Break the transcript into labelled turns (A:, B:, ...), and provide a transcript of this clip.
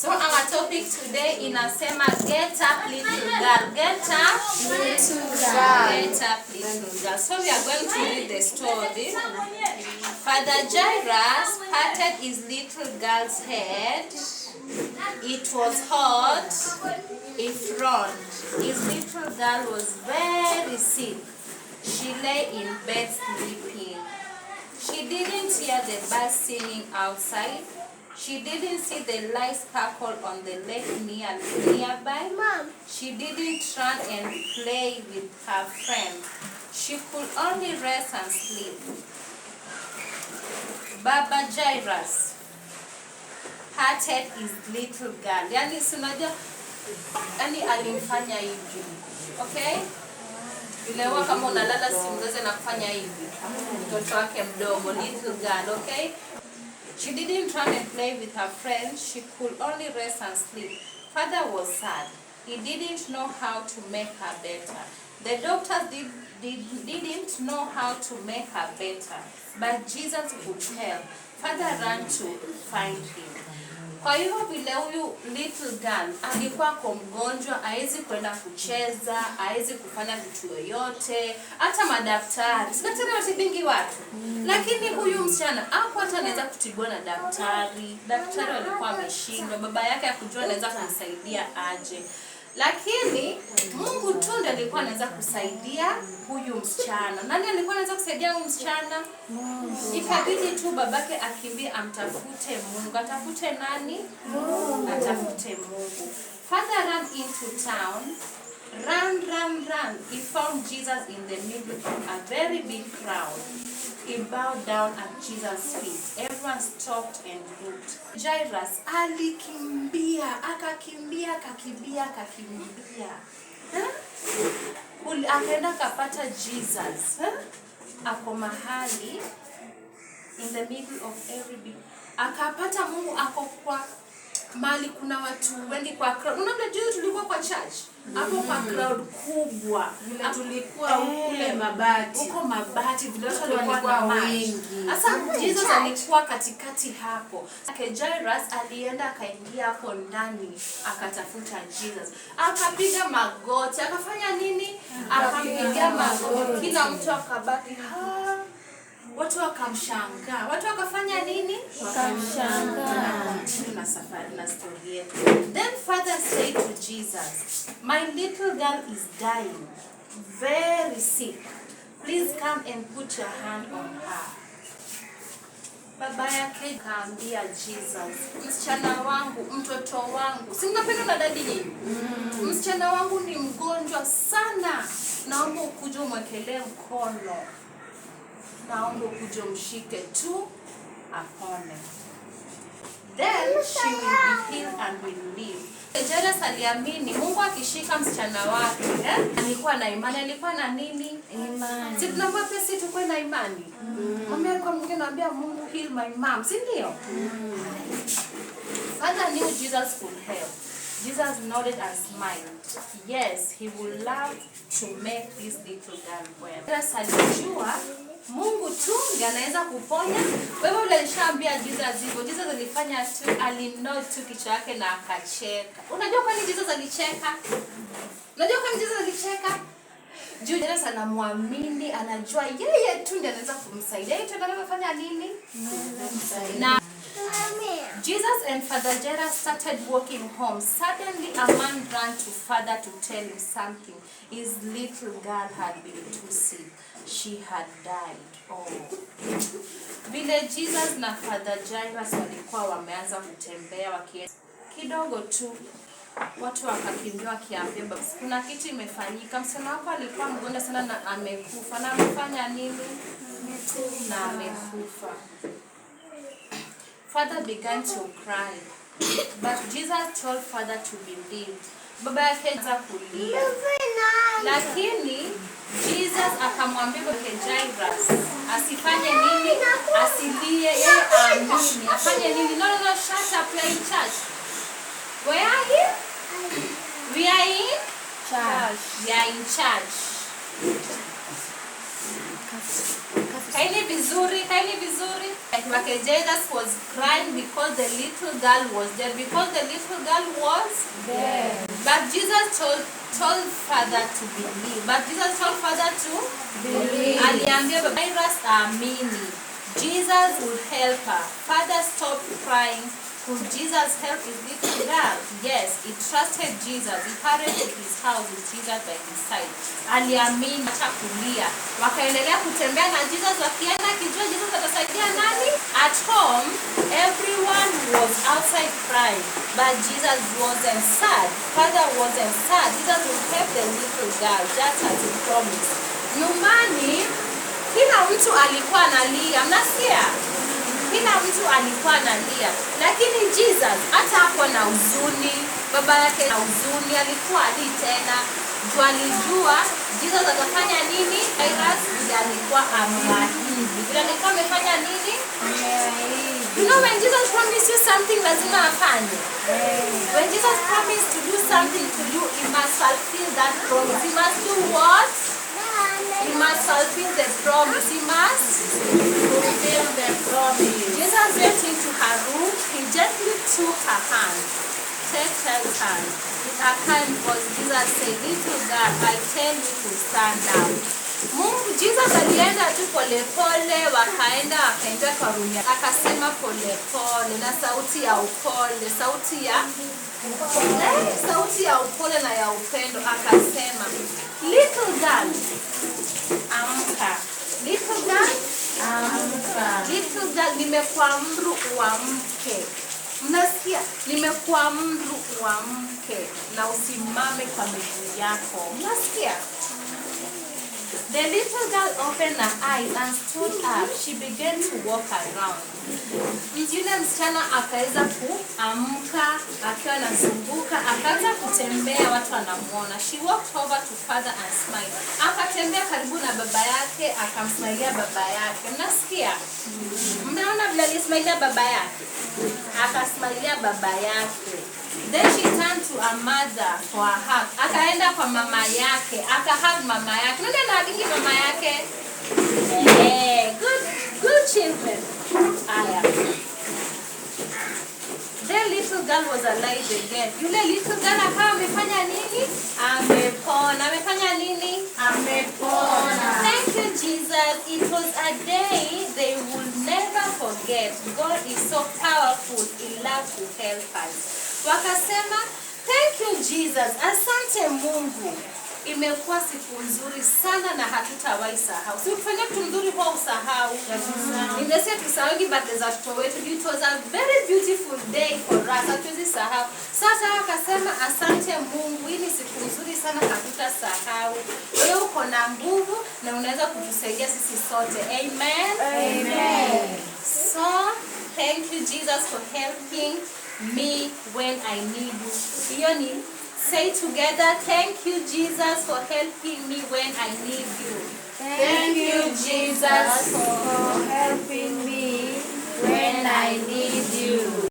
A: So our topic today inasema, "Get up, little girl." Get up, little girl. Get up, little girl. So we are going to read the story. Father Jairus patted his little girl's head. It was hot. He frowned. His little girl was very sick. She lay in bed sleeping. She didn't hear the birds singing outside. She didn't see the light sparkle on the lake nearby.
B: Mom.
A: She didn't run and play with her friend. She could only rest and sleep. Baba Jairus patted his little girl. Yani si unajua, yani alimfanya hivi. Okay? Vile huwa kama unalala, si mzazi anakufanya hivi. Mtoto wake mdogo, little girl, okay? She didn't run and play with her friends. She could only rest and sleep. Father was sad. He didn't know how to make her better. The doctors didn't know how to make her better, but Jesus could help. Father ran to find him. Kwa hivyo vile huyu little girl alikuwa kwa mgonjwa, haezi kwenda kucheza, haezi kufanya vitu yoyote, hata madaktari, si daktari watibingi watu, lakini huyu msichana hakuwa hata anaweza kutibiwa na daktari. Daktari walikuwa ameshindwa, baba yake hakujua anaweza kumsaidia aje, lakini Mungu tu ndiye alikuwa anaweza kusaidia huyu msichana. Nani alikuwa anaweza kusaidia huyu msichana? Ikabidi tu babake akimbie amtafute Mungu. Atafute nani? Mungu. Atafute Mungu. Father ran into town. Run, run, run. He found Jesus in the middle of a very big crowd. He bowed down at Jesus' feet. Everyone stopped and looked. Jairus alikimbia, akakimbia, akakimbia, akakimbia. Huh? Akaenda akapata Jesus. Huh? Ako mahali in the middle of every big, akapata Mungu ako kwa mahali kuna watu wengi, kwa crowd. Unaona juzi tulikuwa kwa church hapo kwa crowd kubwa.
C: Vile tulikuwa kule Mabati.
A: Huko Mabati, vile watu
C: Watu
A: walikuwa
C: walikuwa
A: na march.
C: wengi.
A: Sasa Jesus alikuwa katikati hapo. Okay, Jairus alienda akaingia hapo ndani akatafuta Jesus, akapiga magoti, akafanya nini? Akampiga magoti, kila mtu akabaki ha. Watu wakamshangaa, watu wakafanya nini?
C: Wakamshangaa.
A: Continue na safari na story yetu. Then father said to Jesus, "My little girl is dying, very sick. Please come and put your hand on her." Baba yake kaambia Jesus, "Msichana wangu, mtoto wangu, si mnapenda na daddy nyinyi? Msichana wangu ni mgonjwa sana, naomba ukuje umwekelee mkono, naomba ukuje umshike tu apone. Then she will be healed and will live." Jairus aliamini Mungu akishika msichana wake, eh? Alikuwa na imani, alikuwa na nini?
C: Imani.
A: Si tunaambiwa pia si tukuwe na imani? Mama alikuwa mwingine anaambia Mungu, "Heal my mom," si ndio? Father knew Jesus could help. Jesus nodded and smiled. Yes, he would love to make this little girl well. Jairus alijua Mungu tu ndiye anaweza kuponya. Kwa hivyo vile alishaambia Jesus hivyo, Jesus alifanya tu, alinod tu kichwa yake na akacheka. Unajua kwa nini Jesus alicheka? Unajua kwa nini Jesus alicheka? Juu Jairus anamwamini, anajua yeye tu ndiye anaweza kumsaidia. Yeye tu ndiye anaweza fanya nini? Na Jesus and Father Jairus started walking home. Suddenly, a man ran to father to tell him something. His little girl had been too sick. She had died. Oh. Vile Jesus na Father Jairus walikuwa wameanza kutembea wakienda kidogo tu, watu wakakimbia wakiambia baba, "Kuna kitu imefanyika. Msichana wako alikuwa mgonjwa sana na amekufa." Na amefanya nini? Na amekufa. Father began to cry. But Jesus told father to believe. Baba yake akaanza kulia. Lakini Jesus akamwambia baba Jairus asifanye nini? Asilie, yeye aamini. Afanye nini? No, no, no, shut up. We are in church. Where are you? We are in
C: Church.
A: We are in church. Kaeni vizuri, kaeni vizuri. Okay, Jesus was crying because the little girl was dead. Because the little girl was
C: Dead.
A: But Jesus told father to believe. But Jesus told father to
C: Believe.
A: Aliambia baba Jairus aamini. Jesus will help her. Father stopped crying. Could Jesus help his little girl? Yes, he trusted Jesus. He hurried to his house with Jesus by his side. Aliamini hata kulia. Wakaendelea kutembea na Jesus wakienda akijua Jesus atasaidia nani? At home, everyone was outside crying, but Jesus wasn't sad. Father wasn't sad. Jesus would help the little girl just as he promised. Nyumbani, kila mtu alikuwa analia. Mnasikia? Kila mtu alikuwa analia, lakini Jesus hata hakuwa na huzuni. Baba yake na huzuni, alikuwa ali tena juu alijua Jesus atafanya nini. Jairus vile alikuwa ameahidi, vile alikuwa amefanya nini. You know, when Jesus promised you something, lazima afanye. When Jesus promised to do something to you, he must fulfill that promise. He must do what? He must fulfill the promise. He must
C: Fulfill the promise.
A: Jesus went into her room. He gently took her hand. Take her hand. With a kind voice, Jesus said, "Little girl, I tell you to stand up." Mungu, Jesus alienda tu polepole, wakaenda wakaingia kwa room yake. Akasema polepole na sauti ya upole, sauti ya upole na ya upendo, akasema, "Little girl, amka. Little girl,
C: Amka.
A: Little girl, nimekuamuru uamke." Mnasikia? Nimekuamuru uamke na usimame kwa miguu yako. Mnasikia? The little girl opened her eyes and stood up. She began to walk around. Yule msichana akaweza kuamka akiwa anazunguka, akaanza kutembea, watu wanamuona. She walked over to father and smiled. Akatembea karibu na baba yake, akamsmailia baba yake. Mnasikia? Mnaona vile alismailia baba yake? Akasmailia baba yake. Then she turned to her mother for a hug. Akaenda kwa mama yake, akahug mama yake. Nani anahugingi mama yake? Yeah, good, good children. Aya. Then little girl was alive again. Yule little girl akawa amefanya nini? Amepona. Amefanya nini?
C: Amepona.
A: Thank you, Jesus. It was a day they will never forget. God is so powerful. He loves to help us. Wakasema, "Thank you, Jesus. Asante Mungu. Imekuwa siku nzuri sana na hatutawahi sahau." Si ukifanya kitu nzuri huwa usahau. Nimesema tusahau birthday za watoto wetu. It was a very beautiful day for us. Hatuwezi sahau. Sasa wakasema, "Asante Mungu, hii ni siku nzuri sana, hatutasahau. Wewe uko na nguvu na unaweza kutusaidia sisi sote." Amen.
C: Amen.
A: So, thank you, Jesus, for helping me when I need you. Hiyo ni say together, thank you, Jesus, for helping me when I need you.
C: Thank you, Jesus, for helping